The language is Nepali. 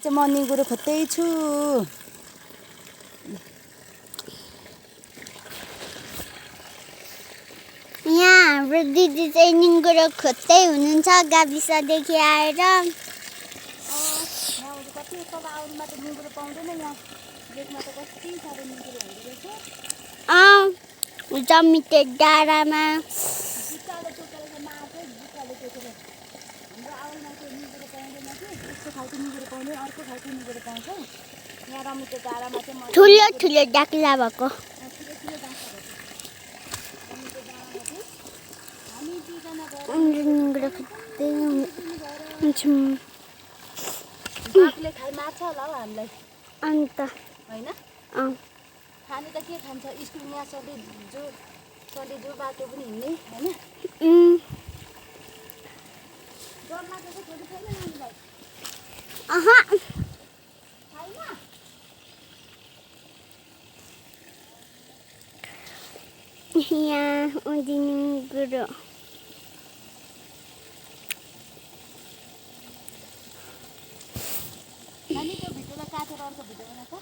चाहिँ म निगुरो खोज्दैछु। यहाँ हाम्रो दिदी चाहिँ निगुरो खोज्दै हुनुहुन्छ गाविसदेखि आएर। यहाँ कति तल आउनुमा त निगुरो पाउँदैन, यहाँ लेकमा त कति साह्रो निगुरो हुँदो रहेछ। जमिते डाँडामा जुत्ताले टोकेर मार्छ, जुत्ताले टोकेर। हाम्रो आउलमा चाहिँ निगुरो पाउँदैन कि, त्यस्तो खालको निगुरो पाउँदैन, अर्को खालको निगुरो पाउँछ। यहाँ रमिते डाँडामा चाहिँ म ठुलो ठुलो डाक्ला भएको। ठुलो ठुलो डाँडा भएको रमिते डाँडामा चाहिँ हामी दुईजना गएर निगुरो खोज्दै हुन्छौँ। बाघले खाइ मार्छ होला हौ हामीलाई, अन्त होइन? खानु त के खान्छ, स्कुल यहाँ सधैँ जो बाटो पनि हिँड्ने, होइन? डर लागेको छोरी छैन नानीलाई? छैन? यहाँ निगुरो नानी त्यो भित्रलाई काटेर अर्को भित्र बनाएको